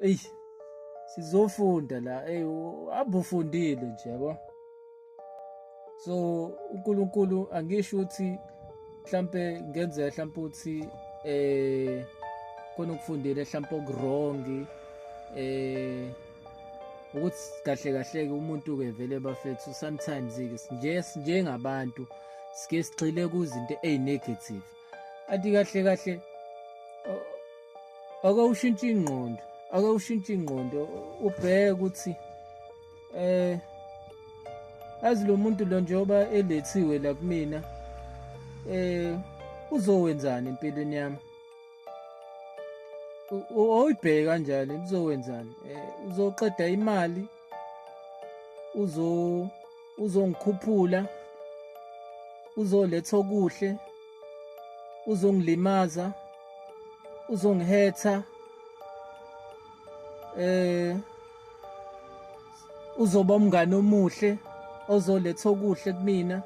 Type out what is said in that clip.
Eyi sizofunda la, ey abufundile nje yabo. So uNkulunkulu angisho ukuthi mhlambe ngenzeka mhlambe uthi eh khona ukufundile mhlambe okurong eh ukuthi kahle kahle ke umuntu ke vele bafethu sometimes ke nje njengabantu sike sigxile kuzinto ezinegative athi kahle kahle ake ushintshe ingqondo ake ushintshe ingqondo ubheke ukuthi eh azi lo muntu lo njengoba elethiwe la kumina eh uzowenzani empilweni yami oyibheke kanjani uzowenzani eh uzoqeda imali uzo uzongikhuphula uzoletha okuhle uzongilimaza uzongihetha eh uzoba umngane omuhle ozoletha okuhle kumina.